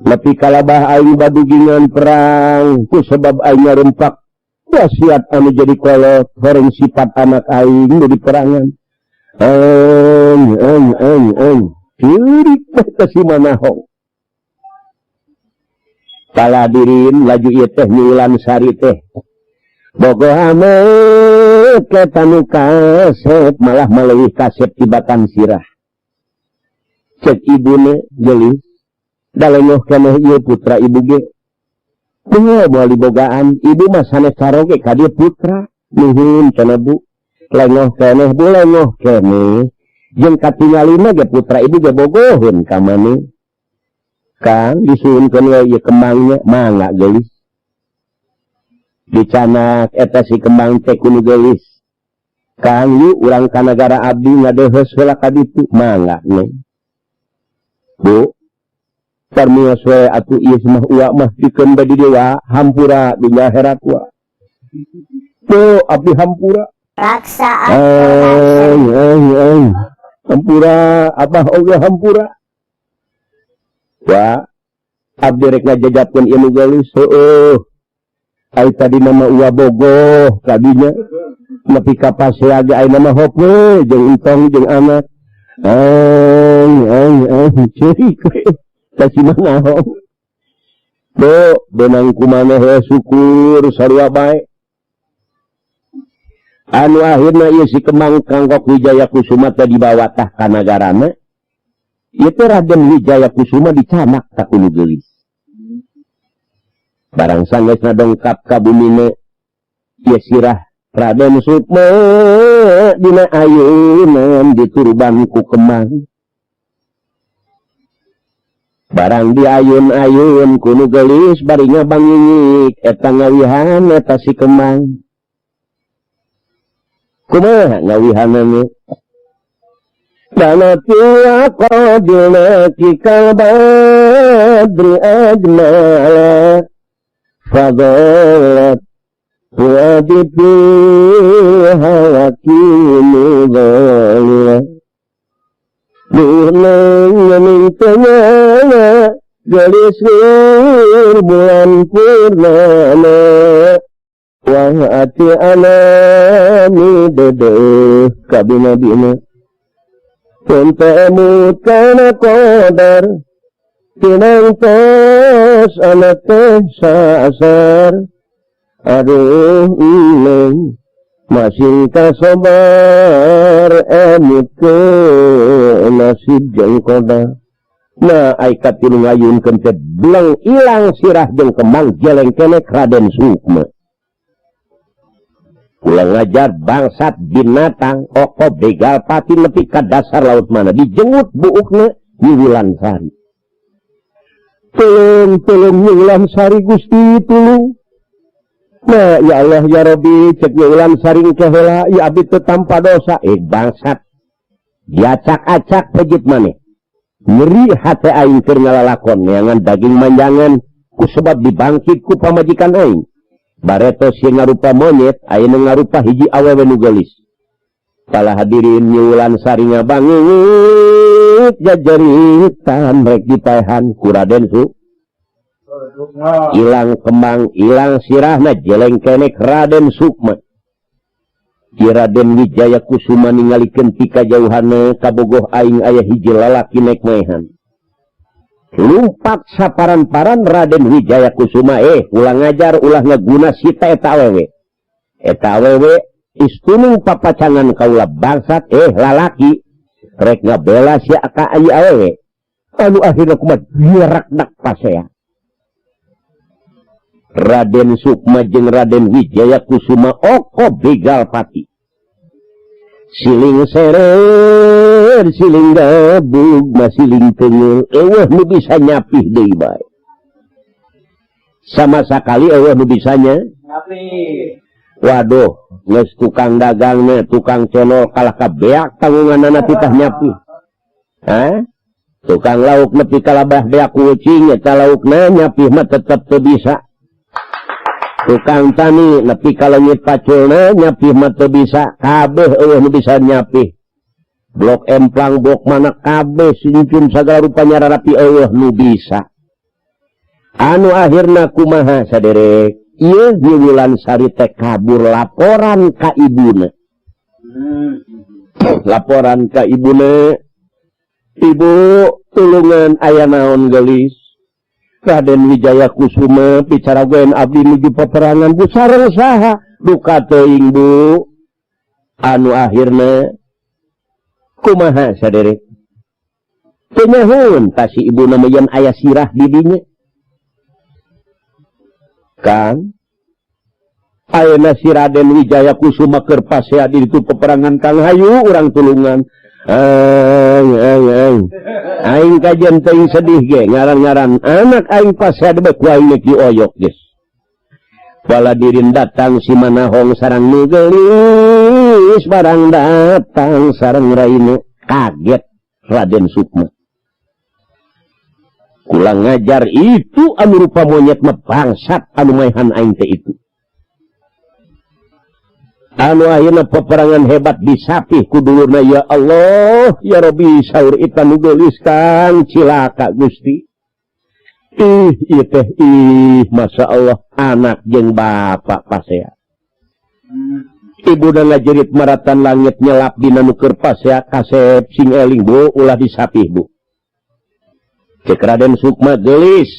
Nepi kalabah aing badugingan perang ku sebab aing nyarumpak wasiat anu jadi kolot horeng sifat anak aing nu diperangan. Eng eng eng eng ceurik teh ka si Manahong. Paladirin laju ieu teh Nyi Wulansari teh bogoh amat ka nu kasep, malah maleuwih kasep tibatan sirah. Cek ibune, "Geulis, da lengoh keneh ieu putra ibu ge. Tunggu moal dibogaan, ibu mah sanes caroge ka dieu, putra." "Nuhun," cenah, "Bu." "Lengoh keneh, Bu, lengoh keneh. Jeung katingalina ge putra ibu ge bogoheun ka maneh." "Kang, disuhunkeun we ieu kembangnya." "Mangga, geulis." Dicanak eta si kembang teh ku nu geulis. "Kang, yuk urang ka nagara abdi, ngadeuheus heula ka ditu." "Mangga, Neng." "Bu, permios we atuh, ieu mah uwa mah pikeun badi dewa, hampura dunya akhirat wa. Bu, abdi hampura." Raksa. Eng eng eng, hampura, abah oge hampura. "Wa, abdi rek ngajajapkeun ieu nu geulis." "Heueuh. Ai tadi nama uwa bogoh kadinya nepi ka pasea ge, ayeuna mah hop we jeung entong jeung anak." Eng eng eng, ceurik we ka si Manahong. "Bu, beunang ku maneh we, syukur sarua bae." Anu akhirna ieu si Kembang Kangkok Wijaya Kusuma teh dibawa tah ka nagarana. Ieu teh Raden Wijaya Kusuma dicanak ka ku nu geulis. Barang sanggeusna dongkap ka bumina ieu sirah Raden Sukma dina ayunan diturban ku kembang. Barang diayun-ayun ku nu geulis bari ngabangingik eta ngawihan eta si kembang. Kumaha ngawihanana? Banati wa qadilaki kal badri ajmala fadalat fuadi fi hawaki mudhalila. Duh, neng, tengah gelis bulan purnama. Wah, ati anami dede kabina-bina. Puntemut kana qadar tinang tos anak teh sasar. Aduh, neng, masih kasobar emut ke nasib jeung qadar. Nah, ai katilu ngayunkeun teh bleng ilang sirah jeung kembang, jeleng keneh Raden Sukma. "Ulah ngajar, bangsat binatang, oko begal pati nepi ka dasar laut mana." Dijenggut buukna Nyi Wulansari. "Tolong, tolong, Nyi Wulansari, Gusti, tulung." Nah, "Ya Allah, ya Robi," cek Nyi Wulansari, "engke heula, ya abdi teu tanpa dosa." "Eh, bangsat. Diacak-acak pejit maneh. Nyeri hate aing keur ngalalakon neangan daging manjangan ku sebab dibangkit ku pamajikan aing. Bareto si ngarupa monyet, ayeuna ngarupa hiji awewe nu geulis." Pala hadirin, Nyi Wulansari ngabangit jajeritan rek dipaehan ku Raden Su. Ilang kembang, ilang sirahna, jeleng kenek Raden Sukma. Ki Raden Wijaya Kusuma ningalikeun ti kajauhanna, kabogoh aing aya hiji lalaki nek maehan. Lumpat saparan-paran Raden Wijaya Kusuma. "Eh, ulah ngajar, ulah ngaguna sita eta awewe. Eta awewe istunung papacangan kaula, bangsat." Eh, lalaki rek ngabela sia ka ieu awewe. Anu akhirna kumaha? Dirakdak pasea. Raden Sukma jeung Raden Wijaya Kusuma oko begal pati. Siling serer, siling gabug, masiling tenggel, euweuh nu bisa nyapih deui bae. Sama sakali euweuh nu bisanya. Nyapih. Waduh, geus tukang dagangna, tukang cenol kalah ka beak tanggunganana titah nyapih. Hah? Tukang lauk nepi kalabah beak kucing eta laukna, nyapih mah tetep teu bisa. Tukang tani nepi ka leungit paculna, nyapih mah teu bisa. Kabeh euweuh nu bisa nyapih. Blok emplang, blok mana kabeh sincun sagala rupanya rarapi, euweuh nu bisa. Anu akhirna kumaha saderek? Ieu Nyi Wulansari teh kabur laporan ka ibuna. Laporan ka ibuna, "Ibu, tulungan." "Aya naon, gelis?" "Raden Wijaya Kusuma bicara gue abdi nuju peperangan." "Bu, sareng saha?" "Duka teuing, Bu." Anu akhirna kumaha saderek? Teu nyahoeun ka si ibu yen aya sirah di dinya. Kang, ayeuna si Raden Wijaya Kusuma keur pasea di ditu peperangan. Kang, hayu urang tulungan. Aing aing aing aing kajian teuing sedih ge ngaran-ngaran anak aing pasea debek ku aing nek dioyok geus. Baladirin datang si Manahong sarang nu geulis, barang datang sareng raine kaget Raden Sukma. Kulang ngajar itu anu rupa monyet mah, bangsat anu maehan aing teh itu. Anu akhirna peperangan hebat disapih ku dulurna. "Ya Allah, ya Rabbi," saur eta nu geulis, "Kang, cilaka Gusti. Ih, ieu teh, ih, Masya Allah, anak jeung bapak pasea." Ibu dan ngajerit maratan langit nyelap dina nu keur pasea. "Kasep, sing eling, Bu, ulah disapih, Bu." Cek Raden Sukma, "Gelis,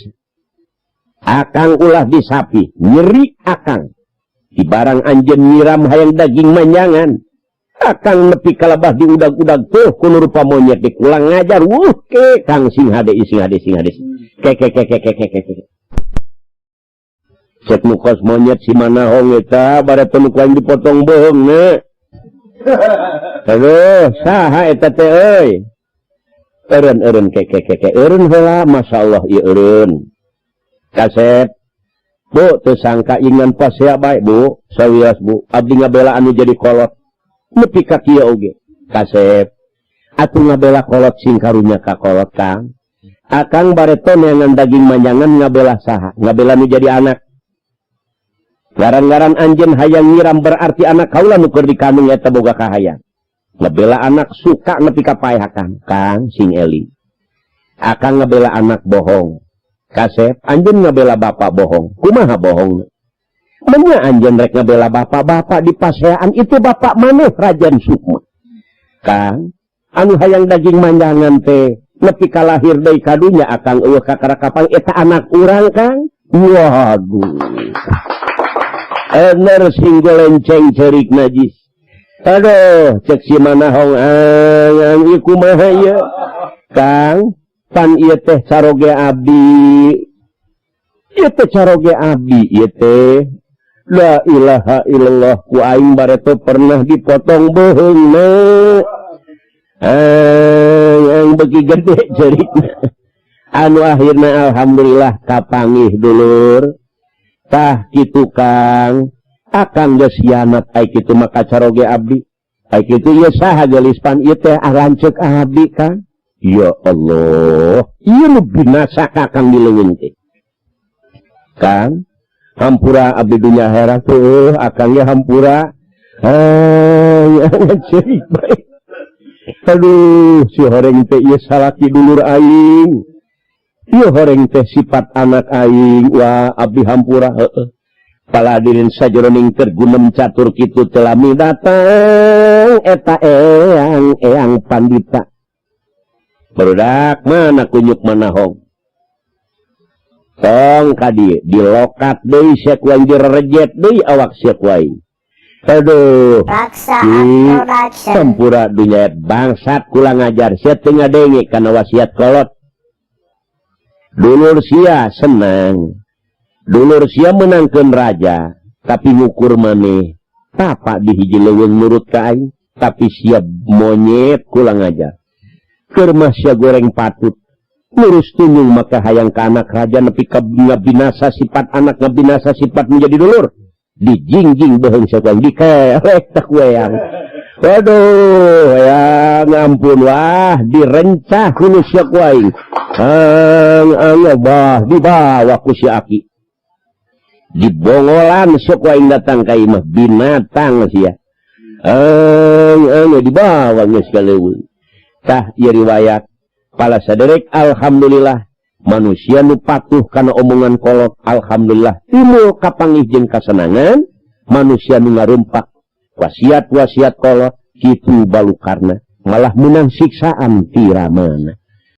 akang ulah disapih, nyeri akang di barang anjeun nyiram hayang daging manjangan. Akang nepi kalabah di udag-udag tuh kuno rupa monyet di kulang ngajar. Wuh ke Kang, sing hade, sing hade, sing hade, ke ke ke ke ke ke ke ke." Cek mukos monyet si Manahong eta bare teu ku aing dipotong beuheung ne. Aduh, saha eta teh euy? Eureun, eureun, ke ke ke ke, eureun heula. Masya Allah, ieu eureun. Kasep, Bu, teu sangka ingan pasea bae, Bu. Sawios, Bu, abdi ngabela anu jadi kolot nepi ka kieu oge. Kasep atuh ngabela kolot sing karunya ka kolot. Kang, akang bareto neangan daging manjangan, ngabela saha? Ngabela nu jadi anak. Ngaran-ngaran anjeun hayang nyiram, berarti anak kaula nu keur dikandung eta boga kahayang. Ngebela anak suka nepi ka paehakan. Kang, sing eling, akang ngebela anak bohong. Kasep, anjeun ngebela bapak bohong. Kumaha bohong? Menya anjeun rek ngebela bapak-bapak di paseaan itu, bapak maneh Raden Sukma. Kang, anu hayang daging manjangan teh nepi ka lahir deui kadunya akang eueuh kakara kapang eta anak urang, Kang. Waduh. Ener sing golenceng cerik najis. Aduh, cek si Manahong, "Ang, ieu kumaha ieu? Kang, pan ieu teh caroge abdi. Ieu teh caroge abdi ieu teh. La ilaha illallah, ku aing bareto pernah dipotong beuheungna." Ang, beuki gede cerikna. Anu akhirna alhamdulillah kapanggih dulur. Tah kitu, Kang, akang geus hianat ai kitu maka caroge abdi. Ai kitu ieu saha, geulis? Pan ieu teh lanceuk abdi, Kang. Ya Allah, ieu nu binasa ka akang di leuweung teh. Kang, hampura abdi dunya akhirat tuh, akang ya hampura. Ah, cerik bae. Aduh, si horeng teh ieu salaki dulur aing. Ieu horeng teh sifat anak aing. Wah, abdi hampura, heueuh. Paladirin sajeroning tergunem catur kitu telami datang eta eyang eyang pandita. Barudak mana kunyuk Manahong? Tong ka dieu, dilokat deui sia ku aing, direrejet deui awak sia ku aing. Aduh, Raksa Ki, Production. Hampura dunya bangsat, kulang ngajar sia teu ngadenge kana wasiat kolot. Dulur sia senang. Dulur sia menangkeun raja, tapi ngukur maneh tapa di hiji leuweung nurut ka aing, tapi sia monyet kulang ajar. Keur mah sia goreng patut. Lurus tunjung maka hayang ka anak raja nepi ka ngabinasa sifat anak, ngabinasa sifat menjadi dulur. Dijingjing beuheung sia ku aing, dikerek tak ku eyang. Waduh, ya ngampun, wah, direncah ku sia ku aing. Ang ang bah dibawa ku si aki. Dibongolan sia ku aing datang ka imah, binatang sia. Ang ang dibawa geus ka leuweung. Tah ieu riwayat pala saderek, alhamdulillah. Manusia nu patuh kana omongan kolot, alhamdulillah timbul kapanggih jeung kasenangan. Manusia nu ngarumpak wasiat-wasiat kolot, kitu balukarna malah menang siksaan ti ramana.